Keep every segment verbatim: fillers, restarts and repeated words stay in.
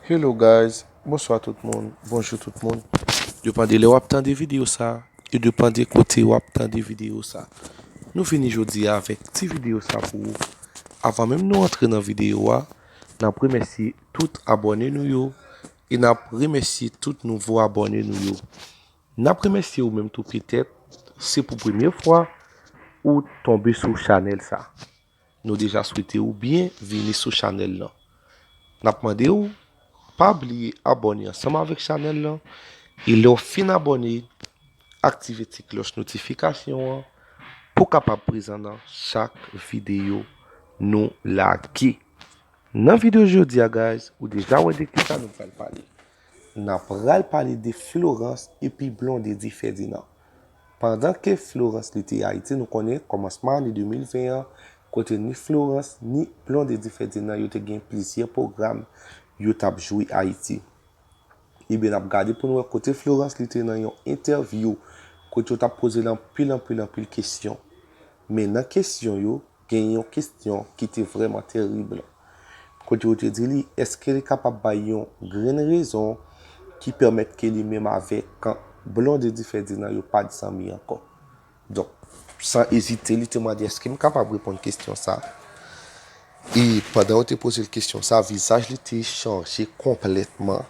Hello guys, bonswa tout moun, bonjou tout moun. Depann de lè w ap tande videyo sa, e depann de kote w ap tande videyo sa. Nou vini jodi a avèk ti videyo sa pou ou. Avan menm nou antre nan videyo a, n ap remèsye tout abòne nou yo e n ap remèsye tout nouvo abòne nou yo. N ap remèsye ou menm tou petèt, se pou premye fwa ou tonbe sou chanèl sa. Nou deja swete w byen vini sou chanèl lan. N ap mande w, pa bliye abòne ansanm avèk chanèl lan, e lè w fin abòne, aktive ti klòch notifikasyon an pou w kapab prezan nan chak videyo nou lage. Nan videyo jodi a, guys, ou deja wè de kisa nou pral pale. N ap pral pale de Florence epi Blondedy Ferdinand. Pandan ke Florence li te Ayiti, nou konnen kòmansman ane de mil ven an, kote ni Florence ni Blondedy Ferdinand yo te gen plizyè pwogram yo t ap jwe Ayiti. Ebyen, n ap gade pou n wè kote Florence li te nan yon entèvyou, kote yo t ap poze l anpil, anpil, anpil kesyon. Men nan kesyon yo, gen yon kesyon ki te vrèman terib. Kote yo te di li, èske li kapab bay yon grenn rezon ki pèmèt ke li menm avèk Blondedy Ferdinand yo pa t zanmi ankò? Donk, san ezite, li te mande, èske m kapab reponn kesyon sa? E pandan yo te poze l kesyon sa, vizaj li te chanje konplètman.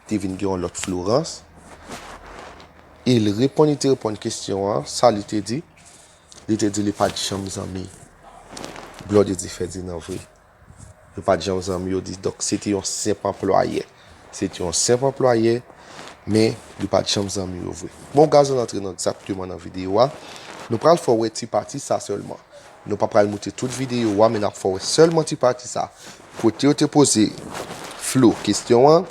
Te vin gen yon lòt Florence. E l reponn, li te reponn kesyon an, sa li te di? Li te di li pa t janm zanmi Blondedy Ferdinand vre. Yo pa t janm zanmi, yo di, donk, se te yon senp anplwaye. Se te yon senp anplwaye, men li pa t janm zanmi yo vre. Bon, guys, ann antre nan egzakteman nan videyo a. Nou pral fè w wè ti pati sa sèlman. Nou pa pral moute tout videyo a, men n ap fè w wè sèlman ti pati sa. Kote yo te poze Flo kesyon an,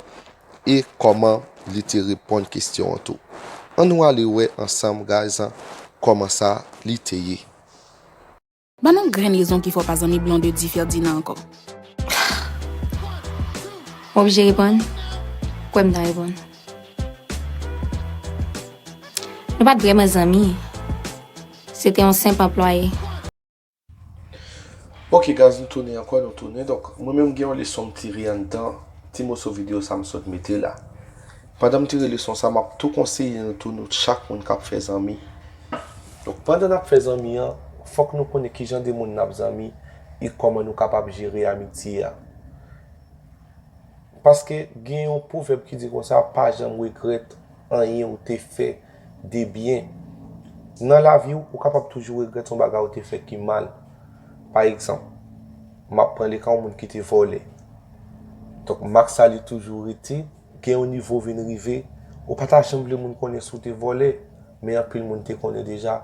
e kòman li te reponn kesyon an tou. Ann nou ale wè ansanm, guys, kòman sa li te ye. Ban nou grenn rezon ki fè w pa zanmi Blondedy Ferdinand ankò. M oblije reponn? Kwè m ta reponn. Nou pa t vrèman zanmi. Se te yon senp anplwaye. Ok guys, nou tounen ankò, nou tounen. Donk, mwen menm gen yon leson m tire anndan ti moso videyo sa m sot mete la. Pandan m tire leson sa, m ap tou konseye nou tou, nou chak moun k ap fè zanmi. Donk, pandan n ap fè zanmi an, fòk nou konnen kijan de moun n ap zanmi e kòman nou kapab jere amitye a. Paske gen yon pwovèb ki di konsa, pa janm regrèt anyen ou te fè de byen. Nan lavi w, ou kapab toujou regrèt yon bagay ou te fè ki mal. Pa egzanp, m ap pran leka yon moun ki te vòlè. Donk, mak sa li toujou rete, gen yon nivo w vin rive, ou pa ta janm vle moun konnen si w te vòlè, men anpil moun te konnen deja,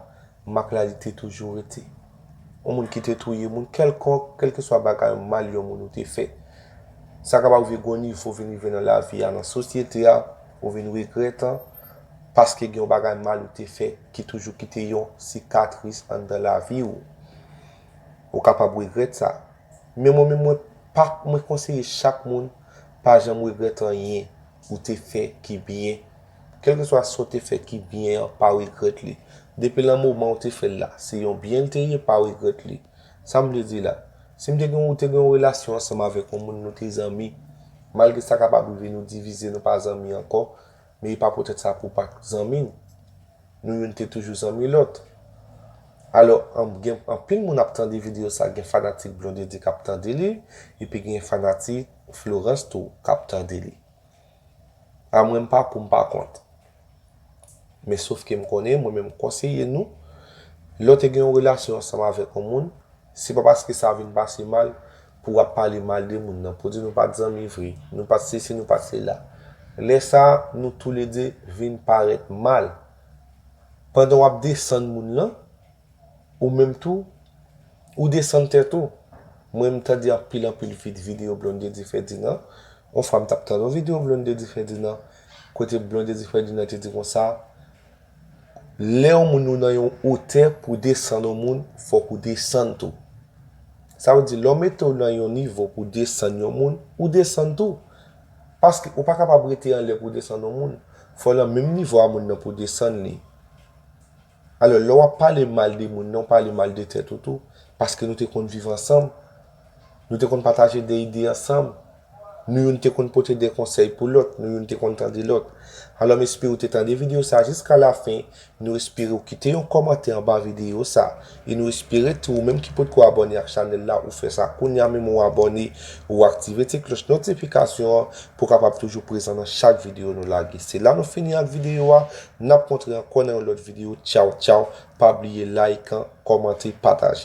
mak la li te toujou rete. Yon moun ki te touye moun kèlkonk, kèlkeswa bagay mal yon moun ou te fè. Sa kapab rive gen yon nivo w vin rive nan lavi a, nan sosyete a, ou vin regrèt an, paske gen yon bagay mal ou te fè ki toujou kite yon sikatris anndan lavi w. Ou kapab regrèt sa. Men mwen menm, mwen pa, mwen konseye chak moun pa janm regrèt anyen ou te fè ki byen. Kèlkeswa sa w te fè ki byen an, pa regrèt li. Depi nan moman ou te fè l la, se yon byen l te ye, pa regrèt li. Sa m vle di la, si m te gen, ou te gen yon relasyon ansanm avèk yon moun, nou te zanmi, malgre sa kapab rive nou divize, nou pa zanmi ankò, men e pa poutèt sa pou w pa zanmi l. Nou youn te toujou zanmi lòt. Alò, an, gen anpil moun ap tande videyo sa, gen fanatik Blondedy k ap tande li, epi gen fanatik Florence tou k ap tande li. A mwen, m pa pou, m pa kont. Men sof ke m konnen, mwen menm, m konseye nou, lè w te gen yon relasyon ansanm avèk yon moun, se pa paske sa vin pase mal pou w ap pale mal de moun nan, pou di nou pa t zanmi vre, nou pa t sesi, nou pa t sela. Lè sa, nou toulede vin parèt mal. Pandan w ap desann moun lan, ou menm tou, ou desann tèt ou. Mwen, m tande anpil, anpil vid-, videyo Blondedy Ferdinand. Yon fwa, m t ap tande yon videyo Blondedy Ferdinand, kote Blondedy Ferdinand te di konsa, lè yon moun ou nan yon wotè, pou desann yon moun, fòk ou desann tou. Sa vle di, lè w mete w nan yon nivo pou desann yon moun, ou desann tou. Paske ou pa kapab rete anlè pou desann yon moun. Fò w nan menm nivo a moun nan pou desann li. Alò, lè w ap pale mal de moun nan, w pale mal de tèt ou tou, paske nou te konn viv ansanm, nou te konn pataje de ide ansanm. Nou youn te konn pote de konsèy pou lòt, nou youn te konn tande lòt. Alò, m espere w te tande videyo sa jiska lafen. Nou espere w kite yon kòmantè anba videyo sa. E nou espere tou, ou menm ki potko abòne ak chanèl la, ou fè sa kounye a menm, ou abòne, ou aktive ti klòch notifikasyon an pou w kapab toujou prezan nan chak videyo nou lage. Se la nou fini ak videyo a. N ap kontre ankò nan yon lòt videyo. Tchaw, tchaw. Pa bliye like, kòmante, pataje.